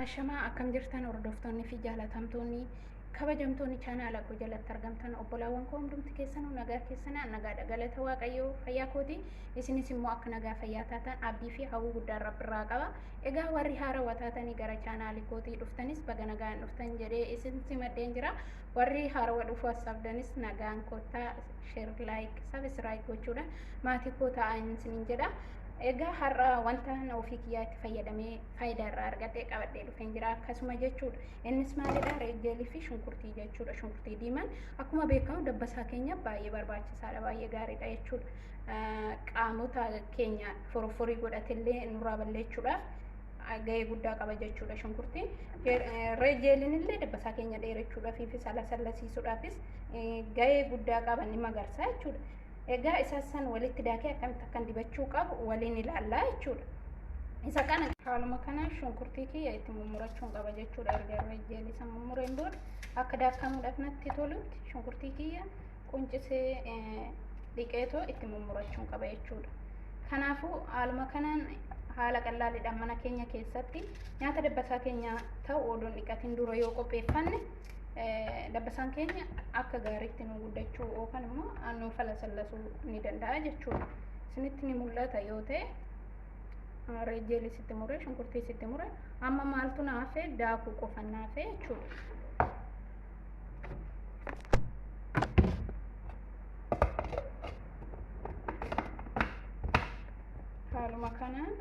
Ashamaa akkam jirtan hordoftoonni fi jaalatamtoonni kabajamtoonni chaanaala koo jalatti argamtan obbolaawwan koo hundumti keessanuu nagaa keessanaa nagaadha galata waaqayyoo fayyaa kooti isinis immoo akka nagaa fayyaa taatan abdii fi hawwii guddaan rabbirraa qaba egaa warri haarawaa taatanii gara chaanaalii kootii dhuftanis baga nagaan dhuftan jedhee isin simadheen jira warri haarawaa dhufuu assaabdanis nagaan koottaa share like subscribe gochuudhaan maatii koo ta'an isiniin jedha. Egaa har'a wanta ofii kiyyaa itti fayyadamee faayidaa irraa argadhee qabadhee dhufeen jira akkasuma jechuudha. Innis maalidha? Reejjeelii fi shunkurtii jechuudha. Shunkurtii diimaan akkuma beekamu dabbasaa keenya baay'ee barbaachisaadha, baay'ee gaariidha jechuudha. Qaamota keenya forforii godhatellee nurraa balleessuudhaaf gahee guddaa qaba jechuudha shunkurtiin. Reejjeeliin illee dabbasaa keenya dheerachuudhaaf fi salasallasiisuudhaafis gahee guddaa qaba ni magarsa jechuudha. Egaa isa san walitti daakee akkamitti akkan dibachuu qabu waliin ilaallaa jechuudha. Isa kana haaluma kanaan shunkurtii kiyya itti mummurachuun qaba jechuudha. Erga reejjeelii san mummureen booda akka daakamuudhaaf natti tolutti shunkurtii kiyya quncisee dhiqeetoo itti mummurachuun qaba jechuudha. Kanaafuu haaluma kanaan haala qallaaliidhaan mana keenya keessatti nyaata dabbasaa keenya ta'u odoon dhiqatiin dura yoo qopheeffanne dabbasaan keenya akka gaariitti nu guddachuu yookaan immoo nu falasallasuu ni danda'a jechuudha. Isinitti ni mul'ata yoo ta'e reejjeelii sitti muree shunkurtii sitti muree amma maaltu naafee daakuu qofa naafee jechuudha. Haaluma kanaan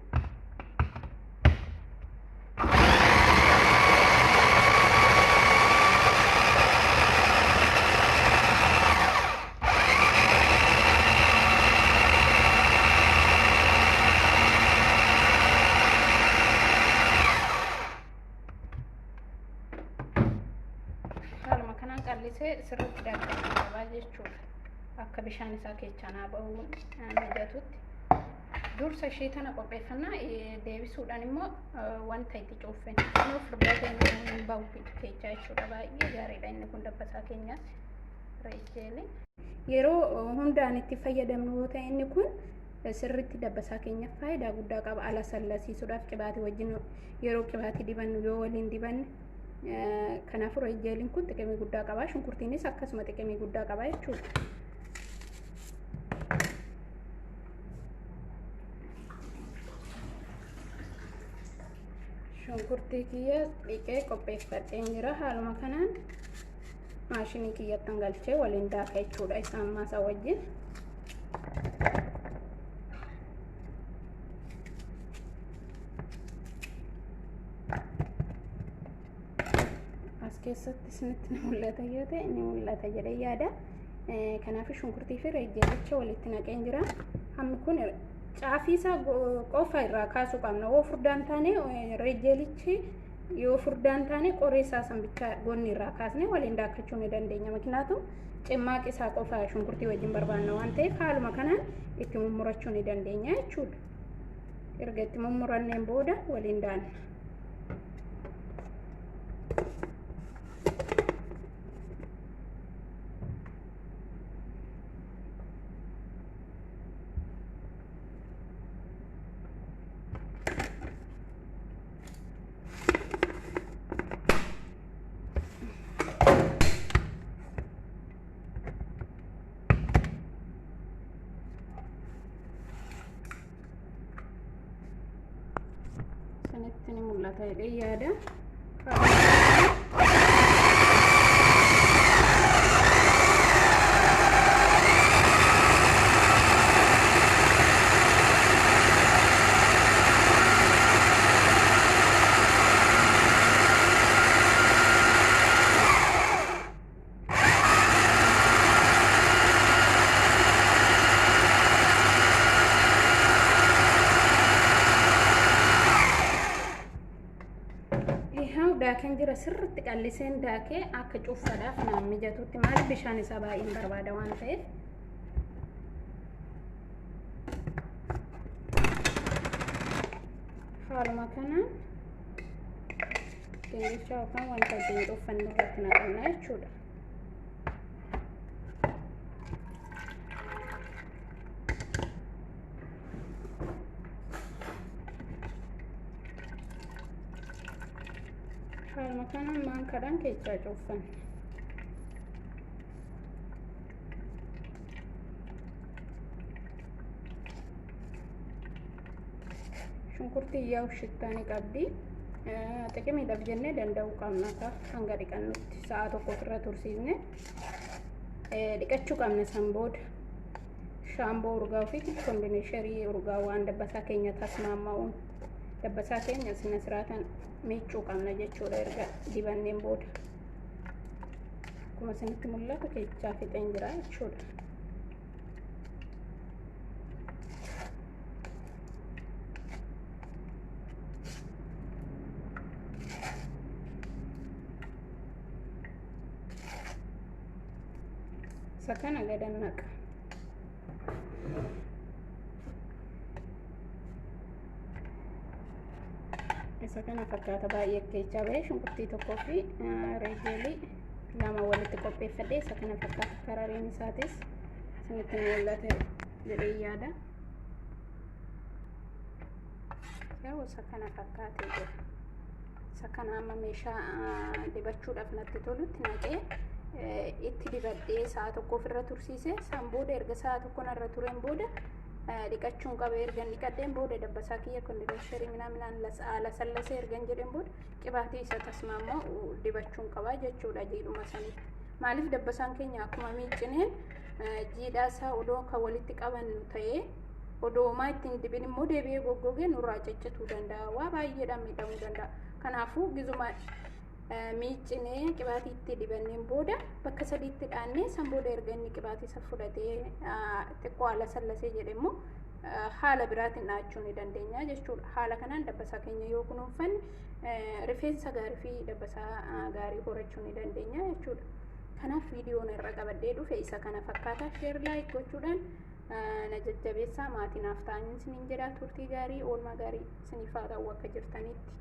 haaluma kanaan qallisee sirriitti daakachuu qabaa jechuudha. Akka bishaan isaa keessaa naa bahuun mijatutti. Dursa ishee tana qopheeffannaa deebisuudhaan immoo wanta itti cuuffin nuuf furdatee hin bahu keessaa jechuudha. Baay'ee gaariidha inni kun dabbasaa keenyaas reejjeeli. Yeroo hundaan itti fayyadamnu yoo ta'e inni kun sirriitti dabbasaa keenyaaf faayidaa guddaa qaba. Ala sallasiisuudhaaf qibaatii wajjin yeroo qibaatii dibannu yoo waliin dibanne kanaafuu reejjeeliin kun xiqimii guddaa qaba. Shunkurtiinis akkasuma xiqimii guddaa qaba jechuudha. Shunkurtii kiyya dhiqee qopheeffadheen jira. Haaluma kanaan maashinii kiyyattan galchee waliin daaka jechuudha isaan maasaa wajjin. As keessatti isinitti ni mul'ata yoo ta'e ni mul'ata jedhee yaada. Kanaaf shunkurtii fi reejjeelicha walitti naqeen jira. Hammi kun caafii isaa qofa irraa kaasuu qabna. Yoo furdaan taane reejjeelichi yoo furdaan taane qoree isaa san bicha gonni irraa kaasnee waliin daakkachuu ni dandeenya. Mikinaatu cimmaaqi isaa qofa shunkurtii wajjin barbaanna waan ta'eef haaluma kanaan itti mummurachuu ni dandeenya jechuudha. Erga itti mummuranneen booda waliin daanna. Isinitti ni mul'ata jedhee yaada. Ihaw daakeen jira sirriitti qalliseen daakee akka cuuffadhaaf naan mijatutti maal bishaan isaa baay'een barbaada waan ta'eef. Haaluma kanaan dinnicha yookaan wanta ittiin cuuffannu irratti naqanna jechuudha. Haaluma kanaan maankaadhaan keessaa cuuffanna. Shunkurtii yaa'u shittaa ni qabdi. Xiqimiidhaaf jennee danda'uu qabna akka hanga dhiqannutti sa'a tokko ofirra tursiisne dhiqachuu qabna. San booda shaamboo urgaa'uu fi kondineesharii urgaa waan dabbasaa keenya tasmaamma'uun dabbasaa keenya sina siraataan miiccuu qabna jechuudha erga dibanneen booda. Akkuma isinitti mul'atu keessaa fixeen jira jechuudha. Isa kana gadan naqa. Isa kana fakkaata baay'ee keessaa bahee shunkurtii tokkoo fi reejeelii lama walitti qopheeffadhe. Isa kana fakkaata karariin isaatis isinitti mul'ata jedhee yaada. Yeroo isa kana fakkaatee jira. Isa kana amma meeshaa dibachuudhaaf natti tolutti naqee itti dibadhee sa'a tokko ofirra tursiise. San booda erga sa'a tokko narra tureen booda dhiqachuun qaba. Erga dhiqadheen booda dabbasaa kiyya kondineesharii minaa minaan lasallasee ergan jedheen booda qibaatii isa tasmaammoo dibachuun qaba jechuudha jiidhuma sanitti. Maaliif dabbasaan keenya akkuma miiccineen jiidhaa isaa odoo kan walitti qabannu ta'ee odoo homaa ittiin dibin immoo deebi'ee goggogee nurraa ciccituu danda'a. Waa baay'eedhaan miidhamuu danda'a. Kanaafuu gizuma miiccinee qibaatii itti dibanneen booda bakka sadiitti dhaannee san booda erga inni qibaatii isa fudhatee xiqqoo haala sallasee jedhe immoo haala biraatiin dhaachuu ni dandeenya jechuudha. Haala kanaan dabbasaa keenya yoo kunuunfanne rifeensa gaarii fi dabbasaa gaarii horachuu ni dandeenya jechuudha. Kanaaf viidiyoon irra qabadhee dhufe isa kana fakkaata. Share like gochuudhaan na jajjabeessaa, maatii naaf ta'anii isiniin jedha. Turtii gaarii, oolmaa gaarii isiniif haa ta'u akka jirtanitti.